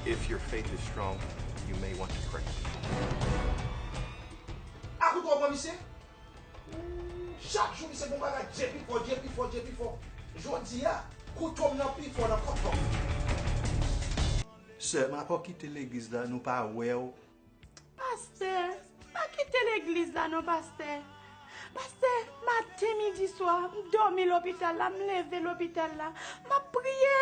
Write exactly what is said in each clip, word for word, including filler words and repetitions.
If your faith is strong, you may want to pray. A kouto w pran misye? Chak jou misye gon bagay, Dye pi fò, Dye pi fò, Dye pi fò. Jodi a, kouto m nan pi fò nan kòkòt. Sè, m ap kite legliz la, nou pa wè w. Pastè, pa kite legliz la non, pastè. Pastè, maten, midi, swa, m dòmi lopital la, m leve lopital la, m ap priye.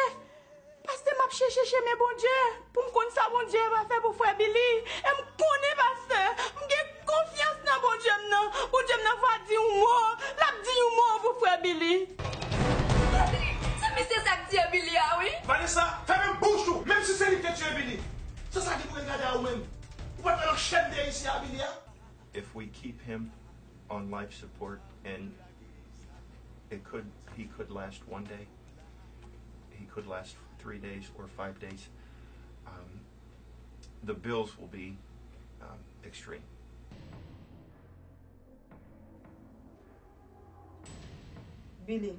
Pastè, m ap chèche chemen Bondye pou m konn sa Bondye va fè pou frè Billy. E m konnen, pastè, m gen konfyans nan Bondye m nan. Bondye m nan va di yon mo, l ap di yon mo pou frè Billy. Rodrigue, se misye sa k tiye Billy a, wi. Vanessa, fèmen bouch ou, menm si se li ki te tiye Billy. Se sa ki pou regade a ou menm. Ou pa t nan chèn de isi a, Billy a? If we keep him on life support, and it could, he could last one day, he could last three days or five days, um, the bills will be, um, extreme. Billy,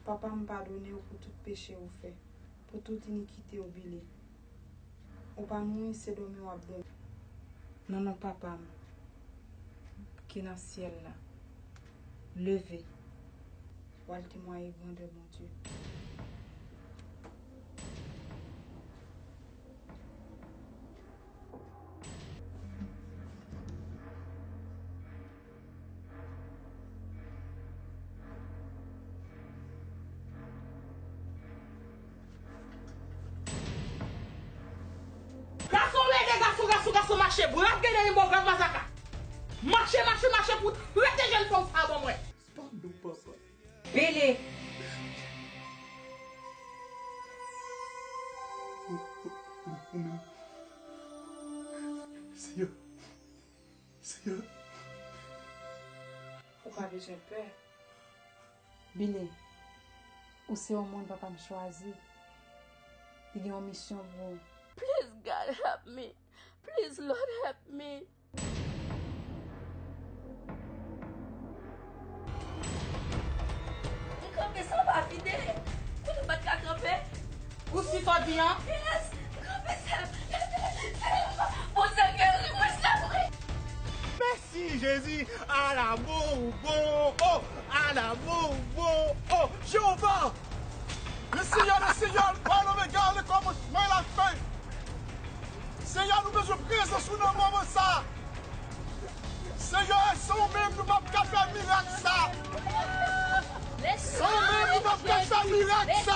papa m padone w pou tout peche ou fè, pou tout inikite w, Billy. Ou pa mouri, se dòmi w ap dòmi. Nan non Papa m ki nan syèl la, leve, w al temwaye grandè Bondye. Gason lede, gason, gason, gason, mache, bra gen nan men w, bra mazaka. Mache, mache, mache pou trete jèn fanm sa ban mwen. Pardon, papa. Billy. Senyè. Senyè. Ou pa bezwen pè. Billy, ou se yon moun papa m chwazi. Li gen yon misyon pou ou. Please, God, help me. Please, Lord, help me. M kanpe san pa vide. Kote m pa t ka kanpe? Ou si sa w di an? Yes, m kanpe sèl. Bondye geri mwen, sèl mwen. Mèsi, Jezi. Ala bon ou bon, oh! Ala bon ou bon, oh! Jewova! Le Seigneur des Seigneurs, l'Alpha et l'Oméga, le commencement et la fin. Senyè, nou bezwen prezans ou nan moman sa. Senyè, san ou menm, nou p ap ka fè mirak sa. San ou menm, nou p ap ka fè mirak sa.